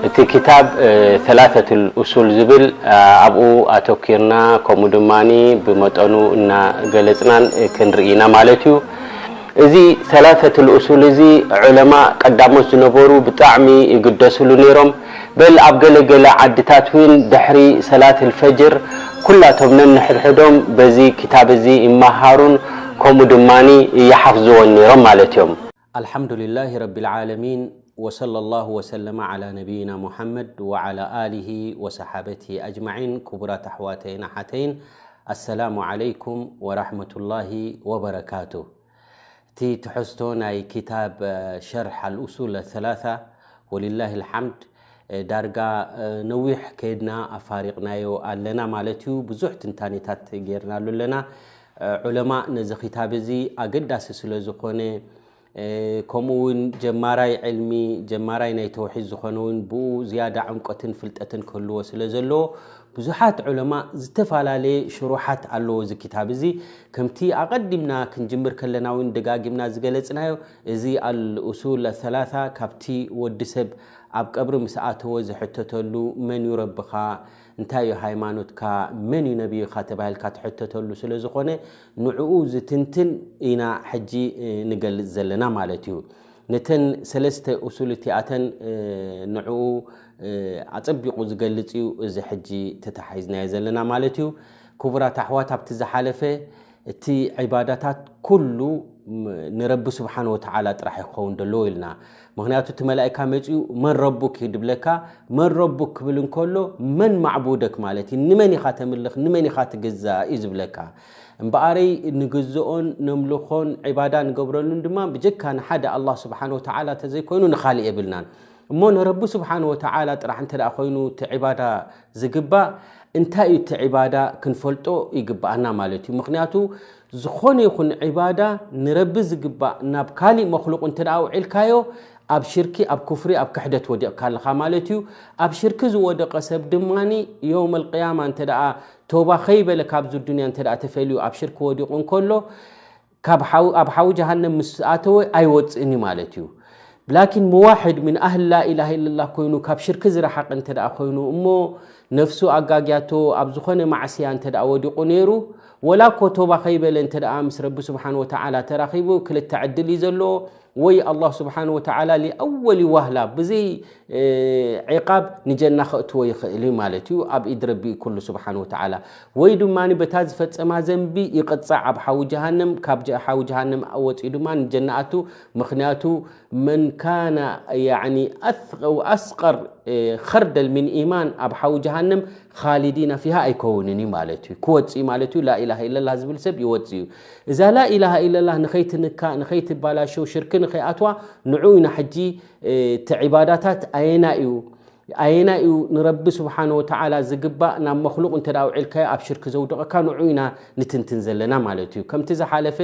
እቲ ክታብ ሰላሰቱል ኡሱል ዝብል ኣብኡ ኣተኪርና፣ ከምኡ ድማ ብመጠኑ እናገለፅናን ክንርኢ ኢና ማለት እዩ። እዚ ሰላሰቱል ኡሱል እዚ ዑለማ ቀዳሞት ዝነበሩ ብጣዕሚ ይግደስሉ ነይሮም። በል ኣብ ገለገለ ዓድታት እውን ድሕሪ ሰላት ልፈጅር ኩላቶም ነንሕድሕዶም በዚ ክታብ እዚ ይመሃሩን ከምኡ ድማ ይሓፍዝዎን ነይሮም ማለት እዮም። ኣልሓምዱሊላሂ ረቢል ዓለሚን፣ ወሰለላሁ ወሰለመ ዓላ ነቢይና ሙሓመድ ወዓላ ኣሊሂ ወሰሓበቲ ኣጅማዒን። ክቡራት ኣሕዋተይን ኣሓተይን፣ ኣሰላሙ ዓለይኩም ወራሕመቱላሂ ወበረካቱ። እቲ ትሕዝቶ ናይ ክታብ ሸርሕ ኣልኡሱል ሰላሳ ወሊላሂ ልሓምድ ዳርጋ ነዊሕ ከይድና ኣፋሪቕናዮ ኣለና ማለት እዩ። ብዙሕ ትንታኔታት ጌርናሉ ኣለና። ዑለማ ነዚ ክታብ እዚ ኣገዳሲ ስለ ዝኾነ፣ ከምኡ እውን ጀማራይ ዕልሚ፣ ጀማራይ ናይ ተውሒድ ዝኾነ እውን ብኡ ዝያዳ ዕምቆትን ፍልጠትን ክህልዎ ስለ ዘለዎ፣ ብዙሓት ዑለማ ዝተፈላለየ ሽሩሓት ኣለዎ እዚ ክታብ እዚ። ከምቲ ኣቐዲምና ክንጅምር ከለና እውን ደጋጊምና ዝገለጽናዮ፣ እዚ ኣልኡሱል ሰላሳ ካብቲ ወዲ ሰብ ኣብ ቀብሪ ምስ ኣተወ ዝሕተተሉ፣ መን እዩ ረብኻ፣ እንታይ እዩ ሃይማኖትካ፣ መን እዩ ነቢይኻ ተባሂልካ ትሕተተሉ ስለ ዝኾነ፣ ንዕኡ ዝትንትን ኢና ሕጂ ንገልጽ ዘለና ማለት እዩ። ነተን ሰለስተ ኡሱል እቲኣተን ንዕኡ ኣጸቢቑ ዝገልጽ እዩ እዚ ሕጂ ተታሒዝናዮ ዘለና ማለት እዩ። ክቡራት ኣሕዋት፣ ኣብቲ ዝሓለፈ እቲ ዒባዳታት ኩሉ ንረቢ ስብሓን ወተዓላ ጥራሕ እዩ ክኸውን ዘለዎ ኢልና። ምኽንያቱ እቲ መላእካ መፂኡ መን ረቡክ እዩ ድብለካ። መን ረቡክ ክብል እንከሎ መን ማዕቡደክ ማለት እዩ፣ ንመን ኢኻ ተምልኽ፣ ንመን ኢኻ ትግዛእ እዩ ዝብለካ። እምበኣረይ ንግዝኦን ነምልኾን ዒባዳ ንገብረሉን ድማ ብጀካ ንሓደ ኣላህ ስብሓን ወተዓላ ተዘይኮይኑ ንኻልእ የብልናን። እሞ ንረቢ ስብሓን ወተዓላ ጥራሕ እንተ ደኣ ኮይኑ እቲ ዒባዳ ዝግባእ፣ እንታይ እዩ እቲ ዒባዳ ክንፈልጦ ይግብኣና ማለት እዩ። ምኽንያቱ ዝኾነ ይኹን ዒባዳ ንረቢ ዝግባእ ናብ ካሊእ መክሉቕ እንተ ደኣ ኣውዒልካዮ፣ ኣብ ሽርኪ፣ ኣብ ኩፍሪ፣ ኣብ ክሕደት ወዲቕካ ኣለኻ ማለት እዩ። ኣብ ሽርኪ ዝወደቐ ሰብ ድማ የውመል ቅያማ እንተ ደኣ ቶባ ከይበለ ካብዚ ዱንያ እንተ ደኣ ተፈልዩ ኣብ ሽርኪ ወዲቑ እንከሎ፣ ካብ ሓው-፣ ኣብ ሓዊ ጀሃነም ምስ ኣተወ ኣይወፅእን እዩ ማለት እዩ። ላኪን ሙዋሕድ ምን ኣህል ላኢላሃ ኢለላህ ኮይኑ ካብ ሽርኪ ዝረሓቕ እንተ ደኣ ኮይኑ እሞ ነፍሱ ኣጋግያቶ ኣብ ዝኾነ ማዕስያ እንተ ደኣ ወዲቑ ነይሩ፣ ወላ እኮ ቶባ ከይበለ እንተ ደኣ ምስ ረቢ ስብሓን ወተዓላ ተራኺቡ ክልተ ዕድል እዩ ዘለዎ። ወይ ኣላህ ስብሓን ወተዓላ ሊኣወሊ ዋህላ ብዘይ ዒቓብ ንጀና ከእትዎ ይኽእል እዩ ማለት እዩ። ኣብ ኢድ ረቢ ኩሉ ስብሓን ወተዓላ። ወይ ድማ በታ ዝፈጸማ ዘንቢ ይቕጻዕ ኣብ ሓዊ ጀሃነም፣ ካብ ጀ-፣ ሓዊ ጀሃነም ወጺኡ ድማ ንጀና ኣቱ። ምኽንያቱ መን ካነ ያዕኒ ኣስ-፣ ኣስቀር ኸርደል ሚን ኢማን ኣብ ሓዊ ጀሃነም ኻሊዲና ፊሃ ኣይከውንን እዩ ማለት እዩ። ክወጽእ እዩ ማለት እዩ። ላኢላሃ ኢለላህ ዝብል ሰብ ይወጽእ እዩ። እዛ ላኢላሃ ኢለላህ ንኸይትንካእ፣ ንኸይትባላሸው፣ ሽርኪ ንኸይኣትዋ ንዑ ኢና ሕጂ እቲ ዒባዳታት ኣየና እዩ፣ ኣየና እዩ ንረቢ ስብሓን ወተዓላ ዝግባእ፣ ናብ መክሉቕ እንተ ደኣ ኣውዒልካዮ ኣብ ሽርኪ ዘውድቐካ፣ ንዑ ኢና ንትንትን ዘለና ማለት እዩ። ከምቲ ዝሓለፈ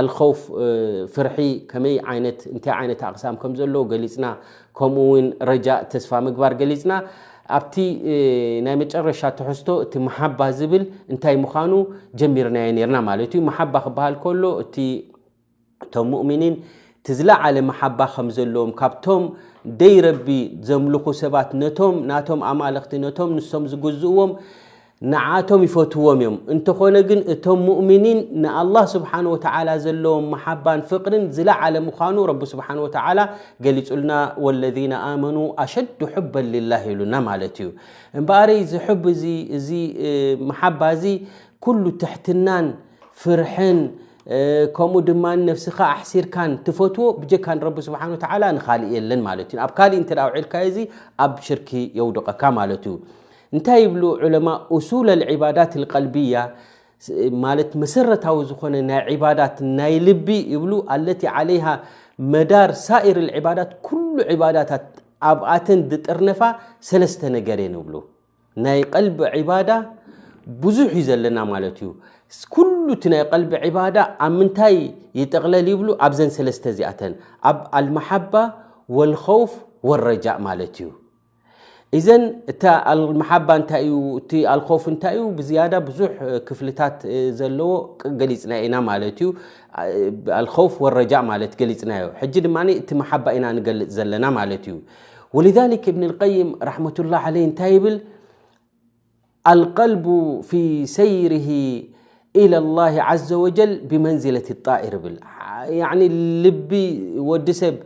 ኣልኸውፍ፣ እ፣ ፍርሒ ከመይ ዓይነት፣ እንታይ ዓይነት ኣቕሳም ከም ዘለዎ ገሊጽና፣ ከምኡ እውን ረጃእ፣ ተስፋ ምግባር ገሊጽና። ኣብቲ፣ እ፣ ናይ መጨረሻ ትሕዝቶ እቲ መሓባ ዝብል እንታይ ምዃኑ ጀሚርናዮ ነይርና ማለት እዩ። መሓባ ክበሃል ከሎ እቲ እቶም ሙእሚኒን እቲ ዝለዓለ መሓባ ከም ዘለዎም፣ ካብቶም ደይ ረቢ ዘምልኹ ሰባት ነቶም ናቶም ኣማልኽቲ፣ ነቶም ንሶም ዝግዝእዎም ንዓቶም ይፈትዎም እዮም። እንተኾነ ግን እቶም ሙእሚኒን ንኣላህ ስብሓን ወተዓላ ዘለዎም መሓባን ፍቕርን ዝለዓለ ምዃኑ ረቢ ስብሓን ወተዓላ ገሊጹልና፣ ወለዚነ ኣመኑ ኣሸዱ ሑበን ሊላህ ኢሉና ማለት እዩ። እምበኣረይ እዚ ሑብ እዚ፣ እዚ፣ እ፣ መሓባ እዚ ኩሉ ትሕትናን ፍርሕን፣ እ፣ ከምኡ ድማ ነፍስኻ ኣሕሲርካን ትፈትዎ ብጀካ ንረቢ ስብሓን ወተዓላ ንኻልእ የለን ማለት እዩ። ኣብ ካሊእ እንተ ደኣ ኣውዒልካዮ እዚ ኣብ ሽርኪ የውድቐካ ማለት እዩ። እንታይ ይብሉ ዑለማ? ኡሱል ኣልዒባዳት ኣልቀልብያ፣ ስ-፣ ማለት መሰረታዊ ዝኾነ ናይ ዒባዳት ናይ ልቢ ይብሉ፣ ኣለቲ ዓለይሃ መዳር ሳኢር ኣልዒባዳት፣ ኩሉ ዒባዳታት ኣብኣተን ዝጥርነፋ ሰለስተ ነገር እየን ይብሉ። ናይ ቀልቢ ዒባዳ ብዙሕ እዩ ዘለና ማለት እዩ። ስ-፣ ኩሉ እቲ ናይ ቀልቢ ዒባዳ ኣብ ምንታይ ይጥቕለል ይብሉ? ኣብዘን ሰለስተ እዚኣተን፣ ኣብ ኣልመሓባ ወልኸውፍ ወረጃእ ማለት እዩ። إذن እታ المحبة እንታይ እዩ፣ እቲ الخوف እንታይ እዩ፣ ብዝያዳ ብዙሕ ክፍልታት ዘለዎ ገሊጽና ኢና ማለት እዩ። الخوف والرجاء ማለት ገሊጽናዮ። ሕጂ ድማ እቲ محبة ኢና ንገልጽ ዘለና ማለት እዩ። ولذلك ابن القيم رحمة الله عليه እንታይ ይብል፣ القلب في سيره إلى الله عز وجل بمنزلة الطائر ይብል። ያኒ ልቢ ወዲ ሰብ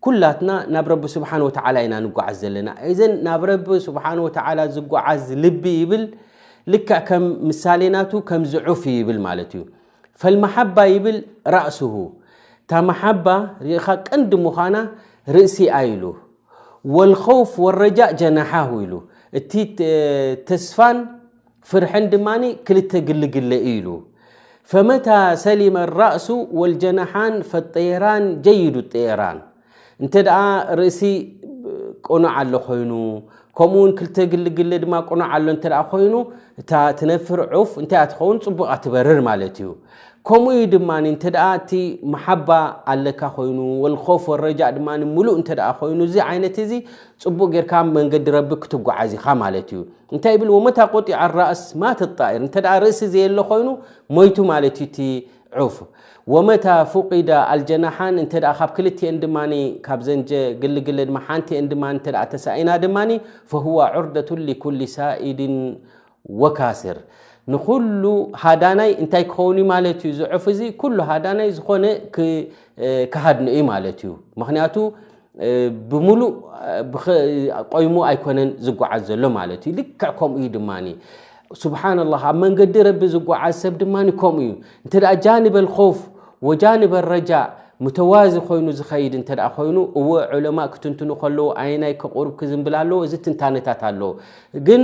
ኩላትና ናብ ረቢ ስብሓን ወተዓላ ኢና ንጓዓዝ ዘለና። እዘን ናብ ረቢ ስብሓን ወተዓላ ዝጓዓዝ ልቢ ይብል ልክዕ ከም ምሳሌ ናቱ ከምዚ ዑፍ ይብል ማለት እዩ። ፈልመሓባ ይብል ራእስሁ፣ እታ መሓባ ርኢኻ ቀንዲ ምዃና ርእሲ ኣይሉ። ወልኸውፍ ወረጃእ ጀናሓሁ ኢሉ። እቲ ተስፋን ፍርሕን ድማ ክልተ ግልግለ እዩ ኢሉ። ፈመታ ሰሊመ ራእሱ ወልጀናሓን ፈጠየራን ጀይዱ ጠየራን። እንተ ደኣ ርእሲ ቅኑዕ ኣሎ ኮይኑ፣ ከምኡ እውን ክልተ ግልግለ ድማ ቅኑዕ ኣሎ እንተ ደኣ ኮይኑ፣ እታ ትነፍር ዑፍ እንታይ እያ ትኸውን? ጽቡቕ እያ ትበርር ማለት እዩ። ከምኡ እዩ ድማ እንተ ደኣ እቲ መሓባ ኣለካ ኮይኑ፣ ወልኾፍ ወረጃእ ድማ ምሉእ እንተ ደኣ ኮይኑ፣ እዚ ዓይነት እዚ ጽቡቕ ጌርካ መንገዲ ረቢ ክትጓዓዝ ኢኻ ማለት እዩ። እንታይ ይብል? ወመታ ቆጢዐ ራእስ ማተ ጣኢር። እንተ ደኣ ርእሲ ዘየሎ ኮይኑ ሞይቱ ማለት እዩ እቲ ዑፍ። ወመታ ፉቂዳ ኣልጀናሓን፣ እንተ ደኣ ካብ ክልቲኤን ድማ ካብዘን ጀ- ግልግለ ድማ ሓንቲኤን ድማ እንተ ደኣ ተሳኢና ድማ ፈሁዋ ዑርደቱን ሊኩሊ ሳኢድን ወካስር። ንኹሉ ሃዳናይ እንታይ ክኸውን እዩ ማለት እዩ? እዚ ዑፍ እዚ ኩሉ ሃዳናይ ዝኾነ ክ- ክሃድኖ እዩ ማለት እዩ። ምኽንያቱ ብምሉእ ቆይሙ ኣይኮነን ዝጓዓዝ ዘሎ ማለት እዩ። ልክዕ ከምኡ እዩ ድማ። ስብሓንላህ፣ ኣብ መንገዲ ረቢ ዝጓዓዝ ሰብ ድማ ከምኡ እዩ። እንተ ደኣ ጃንበል ኾፍ ወጃንበል ረጃእ ምተዋዚ ኮይኑ ዝኸይድ እንተ ደኣ ኮይኑ፣ እወ፣ ዑለማእ ክትንትኑ ከለዉ ኣየናይ ከቑርብ ክዝንብል ኣለዎ፣ እዚ ትንታነታት ኣለዎ። ግን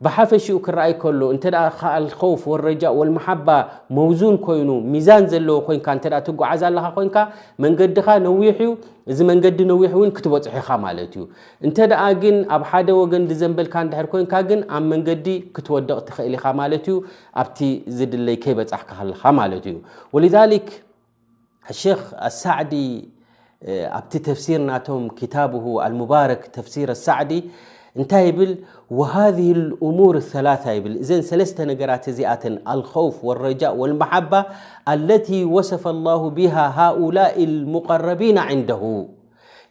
ብሓፈሽኡ ክረኣይ ከሎ፣ እንተ ደኣ ከኣል ኸውፍ ወረጃእ ወልመሓባ መውዙን ኮይኑ፣ ሚዛን ዘለዎ ኮይንካ እንተ ደኣ ትጓዓዝ ኣለኻ ኮይንካ፣ መንገድኻ ነዊሕ እዩ። እዚ መንገዲ ነዊሕ እውን ክትበጽሖ ኢኻ ማለት እዩ። እንተ ደኣ ግን ኣብ ሓደ ወገን ዝዘንበልካ እንድሕር ኮይንካ ግን ኣብ መንገዲ ክትወድቕ ትኽእል ኢኻ ማለት እዩ። ኣብቲ ዝድለይ ከይበጻሕካ ከለኻ ማለት እዩ። ወሊዛሊክ ሸኽ ኣሳዕዲ ኣብቲ ተፍሲር ናቶም ኪታብሁ ኣልሙባረክ ተፍሲር ኣሳዕዲ እንታይ ይብል? وهذه الأمور الثلاثة ይብል። እዘን ሰለስተ ነገራት እዚኣተን الخوف والرجاء والمحبة التي وصف الله بها هؤلاء المقربين عنده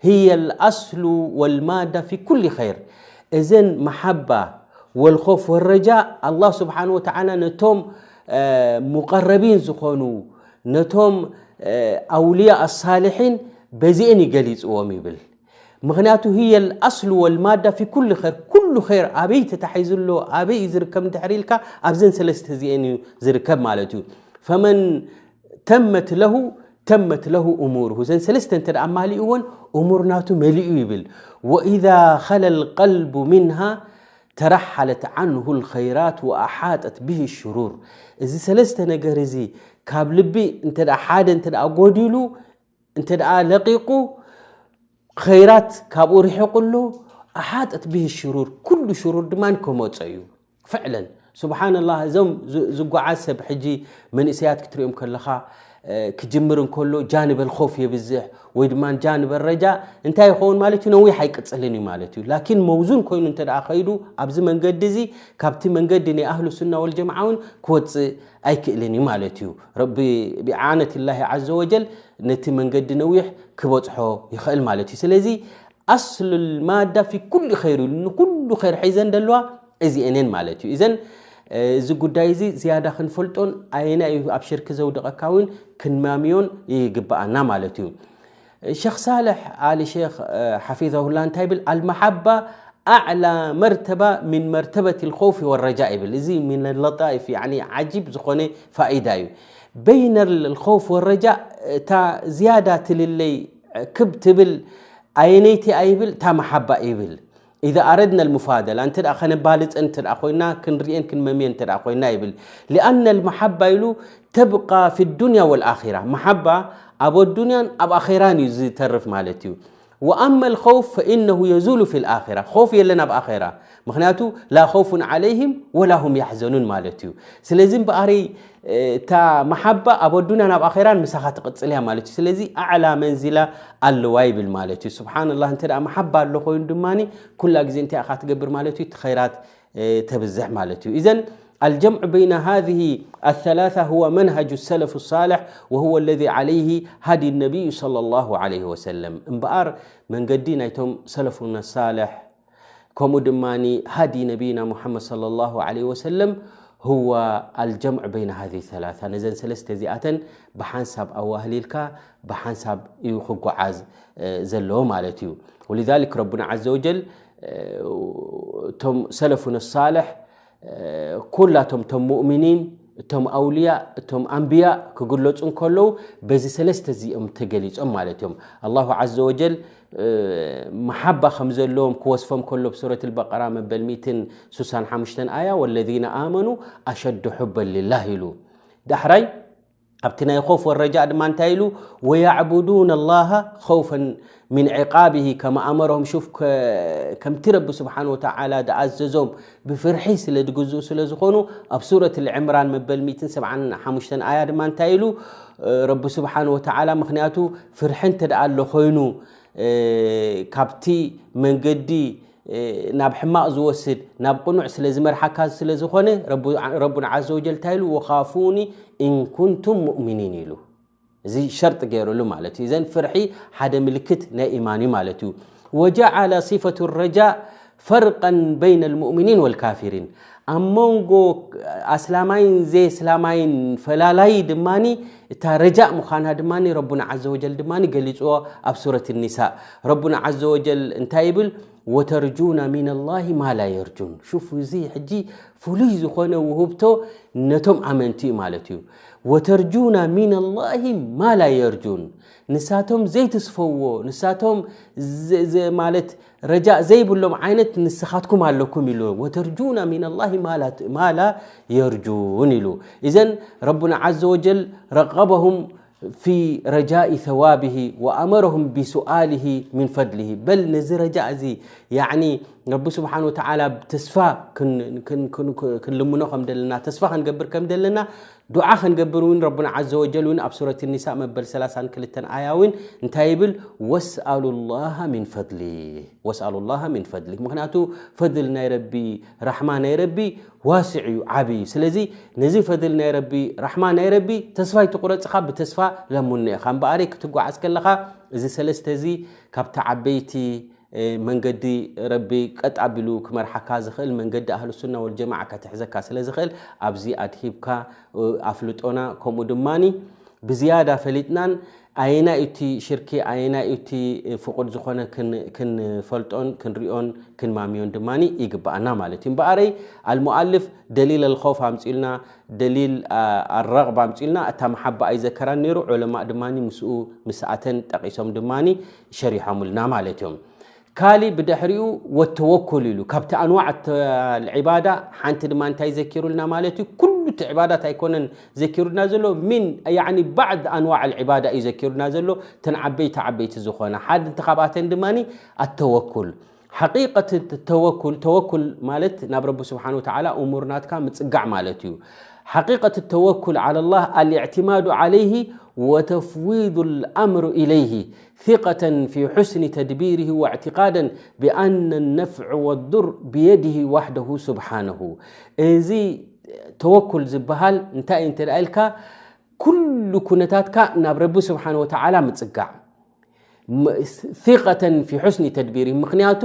هي الأصل والمادة في كل خير። እዘን መሓባ ወልኾፍ ወረጃ ኣላህ ስብሓን ወተዓላ ነቶም ሙቀረቢን ዝኾኑ ነቶም ኣውልያ ኣሳልሒን በዚኤን ይገሊፅዎም ይብል። ምኽንያቱ ህየ ልኣስሉ ወልማዳ ፊ ኩል ኸይር፣ ኩሉ ኸይር ኣበይ ተታሒዙ ኣሎ ኣበይ እዩ ዝርከብ እንድሕር ኢልካ ኣብዘን ሰለስተ እዚኤን እዩ ዝርከብ ማለት እዩ። ፈመን ተመት ለሁ ተመት ለሁ እሙሩሁ። እዘን ሰለስተ እንተ ደኣ ማሊእዎን እሙር ናቱ መሊኡ ይብል። ወኢዛ ኸለ ልቀልቡ ሚንሃ ተረሓለት ዓንሁ ልኸይራት ወኣሓጠት ብሂ ሽሩር። እዚ ሰለስተ ነገር እዚ ካብ ልቢ እንተ ደኣ ሓደ እንተ ደኣ ጎዲሉ እንተ ደኣ ለቂቁ ኸይራት ካብኡ ርሒቑ ኣሎ። ኣሓጠት ብሂ ሽሩር፣ ኩሉ ሽሩር ድማ ከመጾ እዩ። ፍዕለን ስብሓንላህ እዞም ዝጓዓዝ ሰብ ሕጂ መንእሰያት ክትሪኦም ከለኻ ክጅምር እንከሎ ጃንበል ኾፍ የብዝሕ ወይ ድማ ጃንበል ረጃ እንታይ ይኸውን ማለት እዩ? ነዊሕ ኣይቅፅልን እዩ ማለት እዩ። ላኪን መውዙን ኮይኑ እንተ ደኣ ኸይዱ ኣብዚ መንገዲ እዚ ካብቲ መንገዲ ናይ ኣህሉ ሱና ወልጀምዓ እውን ክወፅእ ኣይክእልን እዩ ማለት እዩ። ረቢ ብኢዓነት ላሂ ዓዘ ወጀል ነቲ መንገዲ ነዊሕ ክበፅሖ ይኽእል ማለት እዩ። ስለዚ ኣስሉ ልማዳ ፊ ኩሉ ኸይር ኢሉ ንኩሉ ኸይር ሒዘን ደለዋ እዚኤንን ማለት እዩ። እዘን እዚ ጉዳይ እዚ ዝያዳ ክንፈልጦን ኣየናይ እዩ ኣብ ሽርኪ ዘውድቐካ እውን ክንማምዮን ይግብኣና ማለት እዩ። ሸኽ ሳልሕ ኣሊ ሸኽ ሓፊዘሁላ እንታይ ይብል? ኣልመሓባ ኣዕላ መርተባ ሚን መርተበት ልኸውፊ ወረጃ ይብል። እዚ ሚን ለጣኢፍ ዓጂብ ዝኾነ ፋኢዳ እዩ። በይነ ልኸውፍ ወረጃ እታ ዝያዳ ትልለይ ክብ ትብል ኣየነይቲ ኣይብል እታ መሓባ ይብል። ኢዛ ኣረድና ልሙፋደላ እንተ ደኣ ኸነባልፀን እንተ ደኣ ኮይና ክንርእየን ክንመምየን እንተ ደኣ ኮይና ይብል። ሊኣነ ልመሓባ ኢሉ ተብቃ ፊ ዱንያ ወልኣኺራ። መሓባ ኣብ ኣዱንያን ኣብ ኣኼራን እዩ ዝተርፍ ማለት እዩ። وأما الخوف فإنه يزول في الآخرة. خوف የለን ኣብ ኣኼራ። ምኽንያቱ لا خوف عليهم ولا هم يحزنون ማለት እዩ። ስለዚ እምበኣረይ፣ እ፣ እታ መሓባ ኣብ ኣዱንያን ኣብ ኣኼራን ምሳኻ ትቕጽል እያ ማለት እዩ። ስለዚ ኣዕላ መንዚላ ኣለዋ ይብል ማለት እዩ። ስብሓንላህ፣ እንተ ደኣ መሓባ ኣሎ ኮይኑ ድማኒ ኩላ ግዜ እንታይ ኢኻ ትገብር ማለት እዩ? እቲ ኸይራት፣ እ፣ ተብዝሕ ማለት እዩ። إذن الجمع بين هذه الثلاثة هو منهج السلف الصالح وهو الذي عليه هدي النبي صلى الله عليه وسلم. እምበኣር መንገዲ ናይቶም ሰለፉና ሳልሕ ከምኡ ድማ ሃዲ ነቢይና ሙሓመድ ሰለላሁ ዐለይሂ ወሰለም هو الجمع بين هذه الثلاثة። ነዘን ሰለስተ እዚኣተን ብሓንሳብ ኣዋህሊልካ ብሓንሳብ እዩ ክጓዓዝ፣ እ፣ ዘለዎ ማለት እዩ። ولذلك ረቡና ዐዘ ወጀል፣ እ፣ እቶም ሰለፉነ ሳልሕ፣ እ፣ ኩላቶም እቶም ሙእሚኒን፣ እቶም ኣውልያ፣ እቶም ኣንብያ ክግለጹ እንከለዉ በዚ ሰለስተ እዚኦም ተገሊጾም ማለት እዮም። ኣላሁ ዐዘ ወጀል፣ እ፣ መሓባ ከም ዘለዎም ክወስፎም ከሎ ብሱረት ኣልበቀራ መበል ሚእትን ስሳን ሓሙሽተን ኣያ ወለዚነ ኣመኑ ኣሸዱ ሑበን ሊላህ ኢሉ። ዳሕራይ ኣብቲ ናይ ኾፍ ወረጃእ ድማ እንታይ ኢሉ? ወያዕቡዱን ኣላሃ ኸውፈን ሚን ዕቃቢሂ ከማ ኣመረሁም። ሹፍ፣ ከ-፣ ከምቲ ረቢ ስብሓን ወተዓላ ዝኣዘዞም ብፍርሒ ስለ ዝግዝኡ ስለ ዝኾኑ፣ ኣብ ሱረት ልዕምራን መበል ሚእትን ሰብዓን ሓሙሽተን ኣያ ድማ እንታይ ኢሉ? ረቢ ስብሓን ወተዓላ፣ ምኽንያቱ ፍርሒ እንተ ደኣ ኣሎ ኮይኑ፣ እ፣ ካብቲ መንገዲ፣ እ፣ ናብ ሕማቕ ዝወስድ፣ ናብ ቅኑዕ ስለ ዝመርሓካ ስለ ዝኾነ፣ ረቡ-፣ ረቡና ዐዘ ወጀል እንታይ ኢሉ? ወኻፉኒ ኢን ኩንቱም ሙእሚኒን ኢሉ። እዚ ሸርጢ ገይሩሉ ማለት እዩ። እዘን ፍርሒ ሓደ ምልክት ናይ ኢማን እዩ ማለት እዩ። ወጀዓለ ሲፈቱ ረጃእ ፈርቀን በይነ ልሙእሚኒን ወልካፊሪን፣ ኣብ መንጎ ኣስላማይን ዘየስላማይን ፈላላይ ድማኒ እታ ረጃእ ምዃና ድማኒ ረቡና ዐዘ ወጀል ድማኒ ገሊጽዎ ኣብ ሱረት ኒሳእ። ረቡና ዐዘ ወጀል እንታይ ይብል? ወተርጁና ሚነላሂ ማ ላ የርጁን። ሹፉ፣ እዚ ሕጂ ፍሉይ ዝኾነ ውህብቶ ነቶም ኣመንቲ እዩ ማለት እዩ። ወተርጁና ሚነላሂ ማ ላ የርጁን። ንሳቶም ዘይትስፈዎ፣ ንሳቶም ዘ-፣ ዘ-፣ ማለት ረጃእ ዘይብሎም ዓይነት ንስኻትኩም ኣለኩም ኢሉ። ወተርጁና ሚነላሂ ማ ላ፣ ማ ላ የርጁን ኢሉ። እዘን ረቡና ዐዘ ወጀል ረቀበሁም ፊ ረጃኢ ሰዋቢሂ ወአመረሁም ቢሱኣሊሂ ሚን ፈድሊሂ። በል ነዚ ረጃእ እዚ፣ ያዕኒ ረቢ ስብሓን ወተዓላ ብተስፋ ክን-፣ ክን-፣ ክን-፣ ክንልምኖ ከም ደለና፣ ተስፋ ክንገብር ከም ደለና፣ ዱዓ ክንገብር እውን ረቡና ዐዘ ወጀል እውን ኣብ ሱረት ኒሳእ መበል ሰላሳን ክልተን ኣያ እውን እንታይ ይብል? ወስኣሉ ላሃ ሚን ፈድሊ፣ ወስኣሉ ላሃ ሚን ፈድሊ። ምኽንያቱ ፈድል ናይ ረቢ፣ ራሕማ ናይ ረቢ ዋስዕ እዩ፣ ዓቢ እዩ። ስለዚ ነዚ ፈድል ናይ ረቢ፣ ራሕማ ናይ ረቢ ተስፋ ይትቁረጽኻ፣ ብተስፋ ለምኖ ኢኻ። እምበኣረይ ክትጓዓዝ ከለኻ እዚ ሰለስተ እዚ ካብቲ ዓበይቲ፣ እ፣ መንገዲ ረቢ ቀጥ ኣቢሉ ክመርሓካ ዝኽእል መንገዲ ኣህሉ ሱና ወልጀማዓ ከትሕዘካ ስለ ዝኽእል ኣብዚ ኣድሂብካ፣ እ፣ ኣፍልጦና። ከምኡ ድማኒ ብዝያዳ ፈሊጥናን ኣየናይ እቲ ሽርኪ ኣየናይ እቲ ፍቁድ ዝኾነ ክን-፣ ክንፈልጦን ክንሪኦን ክንማምዮን ድማኒ ይግብኣና ማለት እዩ። እምበኣረይ ኣልሙኣልፍ ደሊል ኣልኸውፍ ኣምፂኡልና፣ ደሊል፣ አ፣ ኣረቕባ ኣምፂኡልና፣ እታ መሓባ ኣይዘከራን ነይሩ። ዑለማእ ድማኒ ምስኡ ምስኣተን ጠቒሶም ድማኒ ሸሪሖምልና ማለት እዮም። ካሊ ብድሕሪኡ ወተወኩል ኢሉ ካብቲ ኣንዋዕ ተ-፣ ዒባዳ ሓንቲ ድማ እንታይ ዘኪሩልና ማለት እዩ? ኩሉ እቲ ዒባዳት ኣይኮነን ዘኪሩልና ዘሎ፣ ሚን፣ ያዕኒ ባዕድ ኣንዋዕ ዒባዳ እዩ ዘኪሩልና ዘሎ። እተን ዓበይቲ ዓበይቲ ዝኾና ሓደ እንተ ካብኣተን ድማኒ ኣተወኩል። ሓቂቀት ተወኩል፣ ተወኩል ማለት ናብ ረቢ ስብሓን ወተዓላ እሙር ናትካ ምጽጋዕ ማለት እዩ። ሓቂቀት ተወኩል ዓላ ላህ ኣልእዕትማዱ ዓለይሂ ወተፍዊዱ ልኣምሩ ኢለይሂ ثقة في حسن تدبيره واعتقادا بأن النفع والضر بيده وحده سبحانه። እዚ ተወኩል ዝበሃል እንታይ እዩ እንተ ደኣ ኢልካ፣ ኩሉ ኩነታትካ ናብ ረቢ ስብሓን ወተዓላ ምጽጋዕ። ም-፣ ثقة في حسن تدبيره። ምኽንያቱ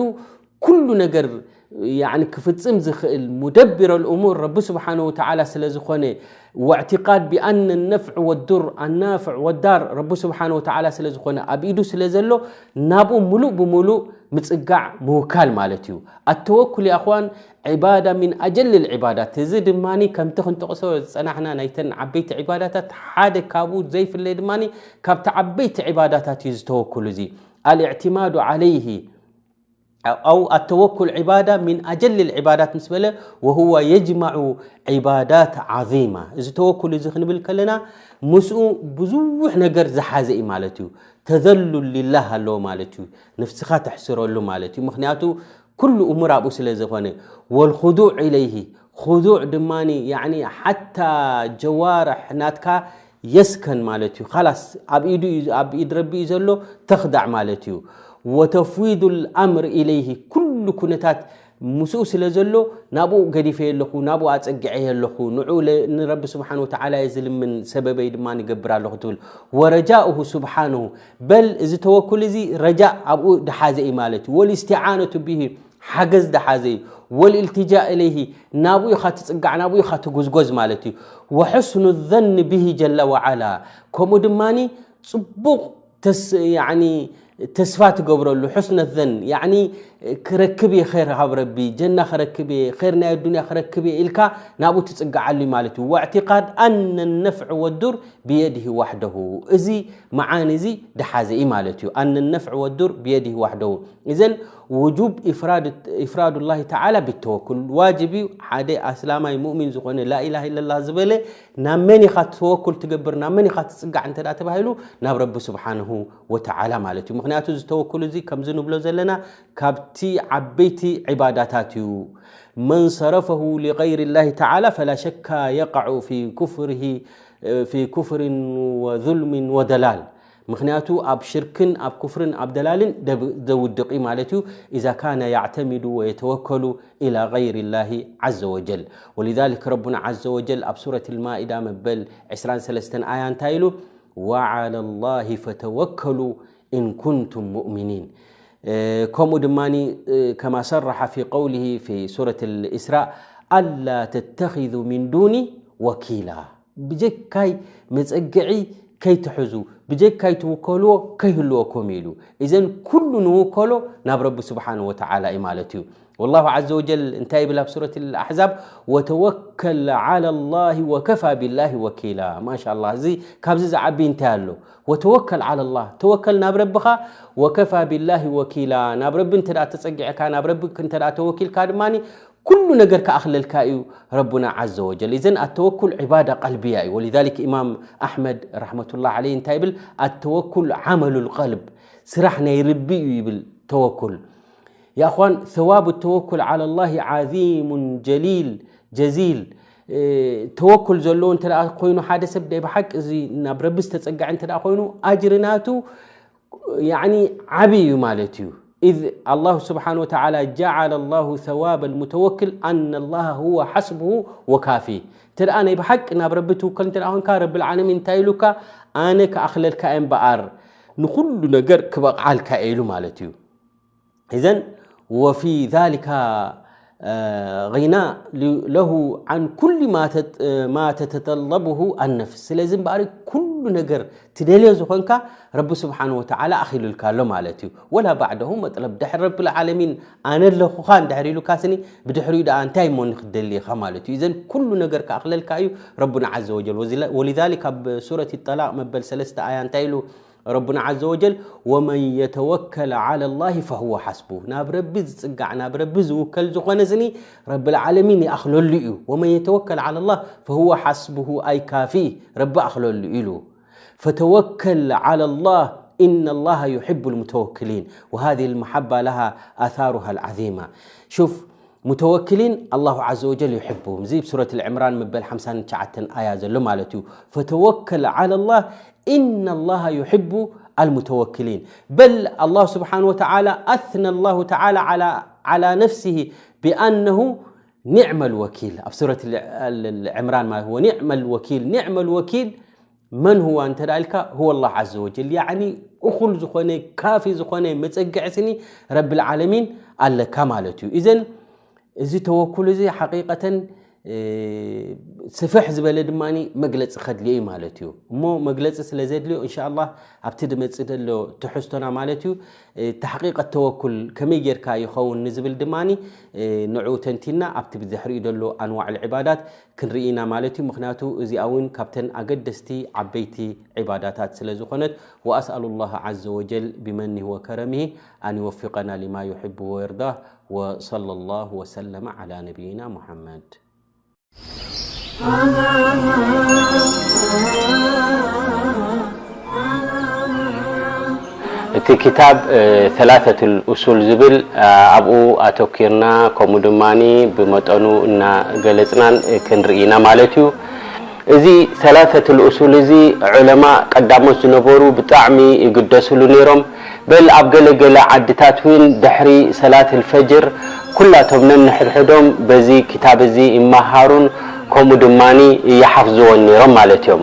ኩሉ ነገር፣ ያዕኒ፣ ክፍጽም ዝኽእል ሙደቢር ኣልእሙር ረቢ ስብሓነ ወተዓላ ስለ ዝኾነ፣ ወእዕቲቃድ ቢኣነ ነፍዕ ወዱር፣ ኣናፍዕ ወዳር ረቢ ስብሓነ ወተዓላ ስለ ዝኾነ፣ ኣብ ኢዱ ስለ ዘሎ፣ ናብኡ ሙሉእ ብሙሉእ ምጽጋዕ ምውካል ማለት እዩ። ኣተወኩል፣ ያ እኽዋን፣ ዒባዳ ሚን ኣጀል ልዒባዳት። እዚ ድማኒ ከምቲ ክንጠቕሶ ዝጸናሕና ናይተን ዓበይቲ ዒባዳታት ሓደ ካብኡ ዘይፍለይ ድማኒ ካብቲ ዓበይቲ ዒባዳታት እዩ ዝተወኩል እዚ። ኣልእዕቲማዱ ዓለይሂ أو التوكل عبادة من أجل العبادات ምስ በለ وهو يجمع عبادات عظيمة። እዚ ተወኩል እዚ ክንብል ከለና ምስኡ ብዙሕ ነገር ዝሓዘ እዩ ማለት እዩ። ተዘሉል ሊላህ ኣለዎ ማለት እዩ። ነፍስኻ ተሕስረሉ ማለት እዩ። ምኽንያቱ ኩሉ እሙር ኣብኡ ስለ ዝኾነ። والخضوع إليه፣ ኹዱዕ ድማ ያኒ ሓታ ጀዋርሕ ናትካ የስከን ማለት እዩ። ኻላስ ኣብ ኢዱ እዩ፣ ኣብ ኢድ ረቢ እዩ ዘሎ፣ ተኽዳዕ ማለት እዩ። وتفويض الأمر إليه، ኩሉ ኩነታት ምስኡ ስለ ዘሎ ናብኡ ገዲፈ ኣለኹ፣ ናብኡ ኣጸግዐ ኣለኹ፣ ንዑ ለ-፣ ንረቢ ስብሓን ወተዓላ እየ ዝልምን፣ ሰበበይ ድማ ንገብር ኣለኹ ትብል። ورجاؤه سبحانه، በል እዚ ተወኩል እዚ ረጃእ ኣብኡ ድሓዘ እዩ ማለት እዩ። والاستعانة به፣ ሓገዝ ድሓዘ እዩ። والالتجاء إليه، ናብኡ ኢኻ ትጽጋዕ፣ ናብኡ ኢኻ ትጉዝጎዝ ማለት እዩ። وحسن الظن به جل وعلا، ከምኡ ድማ ጽቡቕ ተስ-፣ ያኒ ተስፋ ትገብረሉ፣ حسن الظن ያኒ ክረክብ እየ ኸይር ካብ ረቢ፣ ጀና ክረክብ እየ፣ ኸይር ናይ ኣዱንያ ክረክብ እየ ኢልካ ናብኡ ትጽግዓሉ እዩ ማለት እዩ። واعتقاد أن النفع والضر بيده وحده። እዚ መዓኒ እዚ ድሓዘ እዩ ማለት እዩ። أن النفع والضر بيده وحده። إذن وجوب إفراد، إفراد الله تعالى بالتوكل። ዋጅብ እዩ ሓደ ኣስላማይ ሙእሚን ዝኾነ ላኢላሃ ኢለላህ ዝበለ ናብ መን ኢኻ ተወኩል ትገብር፣ ናብ መን ኢኻ ትጽጋዕ እንተ ደኣ ተባሂሉ፣ ናብ ረቢ ስብሓንሁ ወተዓላ ማለት እዩ። ምኽንያቱ እዚ ተወኩል እዚ ከምዚ ንብሎ ዘለና ካብቲ ዓበይቲ ዒባዳታት እዩ። من صرفه لغير الله تعالى فلا شك يقع في كفره، في كفر وظلم وضلال። ምኽንያቱ ኣብ ሽርክን ኣብ ኩፍርን ኣብ ደላልን ደብ-፣ ዘውድቕ እዩ ማለት እዩ። إذا كان يعتمد ويتوكل إلى غير الله عز وجل. ولذلك ربنا عز وجل ኣብ ሱረት المائدة መበል ዕስራን ሰለስተን ኣያ እንታይ ኢሉ? وعلى الله فتوكلوا إن كنتم مؤمنين። እ፣ ከምኡ ድማ እ፣ كما صرح في قوله في سورة الإسراء ألا تتخذوا من دوني وكيلا። ብጀካይ መጸግዒ ከይትሕዙ፣ ብጀካይ ትውከልዎ ከይህልወኩም ኢሉ። እዘን ኩሉ ንውከሎ ናብ ረቢ ስብሓንሁ ወተዓላ እዩ ማለት እዩ። والله عز وجل እንታይ ይብል ኣብ ሱረት الأحزاب? وتوكل على الله وكفى بالله وكيلا። ማሻ ኣላህ፣ እዚ ካብዚ ዝዓቢ እንታይ ኣሎ? وتوكل على الله፣ ተወከል ናብ ረብኻ። وكفى بالله وكيلا፣ ናብ ረቢ እንተ ደኣ ተጸጊዕካ፣ ናብ ረቢ እንተ ደኣ ተወኪልካ ድማ ኩሉ ነገር ክኣኽለልካ እዩ ረቡና ዓዘ ወጀል። إذن التوكل عبادة قلبية እዩ። ولذلك ኢማም ኣሕመድ ረሕመቱላህ ዓለይህ እንታይ ይብል? التوكل عمل القلب، ስራሕ ናይ ልቢ እዩ ይብል ተወኩል። يا أخوان، ثواب التوكل على الله عظيم جليل جزيل። እ፣ ተወኩል ዘለዎ እንተ ደኣ ኮይኑ ሓደ ሰብ ናይ ብሓቂ እዚ ናብ ረቢ ዝተጸግዐ እንተ ደኣ ኮይኑ ኣጅሪ ናቱ ያዕኒ ዓቢ እዩ ማለት እዩ። إذ الله سبحانه وتعالى جعل الله ثواب المتوكل أن الله هو حسبه وكافيه። እንተ ደኣ ናይ ብሓቂ ናብ ረቢ ትውከል እንተ ደኣ ኮንካ፣ ረብል ዓለሚን እንታይ ኢሉካ? ኣነ ክኣኽለልካ እየ እምበኣር ንኹሉ ነገር ክበቕዓልካ እየ ኢሉ ማለት እዩ። إذن وفي ذلك، آه، غنى ل-، له عن كل ما تت-، ما تتطلبه النفس። ስለዚ እምበኣር ኩሉ ነገር ትደልዮ ዝኾንካ ረቢ ስብሓን ወተዓላ ኣኺሉልካ ኣሎ ማለት እዩ። ولا بعده مطلب، ድሕሪ ረብል ዓለሚን ኣነ ኣለኹኻ እንድሕር ኢሉካ ስኒ፣ ብድሕሪኡ ደኣ እንታይ እሞ ንክትደሊ ኢኻ ማለት እዩ። إذن ኩሉ ነገር ክኣኽለልካ እዩ ረቡና ዓዘ ወጀል። ወዚ-፣ ولذلك ኣብ ሱረት ጠላቕ መበል ሰለስተ ኣያ እንታይ ኢሉ? ረቡና ዓዘ ወጀል፣ "ወመን የተወከል ዓላ ላሂ ፈሁወ ሓስቡ።" ናብ ረቢ ዝጽጋዕ፣ ናብ ረቢ ዝውከል ዝኾነ ስኒ ረብል ዓለሚን ይኣኽለሉ እዩ። "ወመን የተወከል ዓላ ላህ ፈሁወ ሓስቡሁ፣ ኣይ ካፊህ፣ ረቢ ኣኽለሉ" ኢሉ። "ፈተወከል ዓላ ላህ፣ ኢነ ላሃ ዩሒቡ ልሙተወክሊን፣ ወሃዚሂ ልመሓባ ለሃ ኣታሩሃ ልዓዚማ።" ሹፍ፣ ሙተወክሊን ኣላሁ ዓዘ ወጀል ይሕቡም። እዚ ብ ሱረት ልዕምራን መበል ሓምሳን ትሽዓተን ኣያ ዘሎ ማለት እዩ። "ፈተወከል ዓላ ላህ፣ ኢነ ላሃ ዩሕቡ ኣልሙተወክሊን።" በል ኣላሁ ስብሓን ወተዓላ፣ ኣስነ ላሁ ተዓላ ዓላ፣ ዓላ ነፍሲሂ ቢኣነሁ ኒዕመ ልወኪል። ኣብ ሱረት ል-፣ ል-፣ ልዕምራን ማለት፣ "ወኒዕመ ልወኪል፣ ኒዕመ ልወኪል መን ሁዋ?" እንተ ደኣ ኢልካ፣ "ሁወ ላህ ዓዘ ወጀል።" ያዕኒ፣ እኹል ዝኾነ፣ ካፊ ዝኾነ መጸግዒ ስኒ ረብል ዓለሚን ኣለካ ማለት እዩ። ኢዘን፣ እዚ ተወኩል እዚ ሓቂቀተን፣ ስፍሕ ዝበለ ድማ መግለፂ ከድልዮ እዩ ማለት እዩ። እሞ መግለፂ ስለ ዘድልዮ እንሻላ ኣብቲ ድመፅእ ዘሎ ትሕዝቶና ማለት እዩ። ተሕቂቀት ተወኩል ከመይ ጌርካ ይኸውን ንዝብል ድማ ንዑ ተንቲና ኣብቲ ብድሕሪኡ ዘሎ ኣንዋዕ ዕባዳት ክንርኢ ኢና ማለት እዩ። ምክንያቱ እዚኣ እውን ካብተን ኣገደስቲ ዓበይቲ ዕባዳታት ስለ ዝኾነት። وأسأل الله عز وجل بمنه وكرمه أن يوفقنا لما يحب ويرضاه. وصلى الله وسلم على نبينا محمد. እቲ ክታብ ሰላተቱል ኡሱል ዝብል ኣብኡ ኣተኪርና ከምኡ ድማ ብመጠኑ እናገለፅናን ክንርኢ ኢና ማለት እዩ። እዚ ሰላተቱል ኡሱል እዚ ዑለማ ቀዳሞት ዝነበሩ ብጣዕሚ ይግደስሉ ነይሮም። በል ኣብ ገለ ገለ ዓድታት እውን ድሕሪ ሰላት ልፈጅር ኩላቶም ነንሕድሕዶም በዚ ክታብ እዚ ይመሃሩን ከምኡ ድማ ይሓፍዝዎን ነይሮም ማለት እዮም።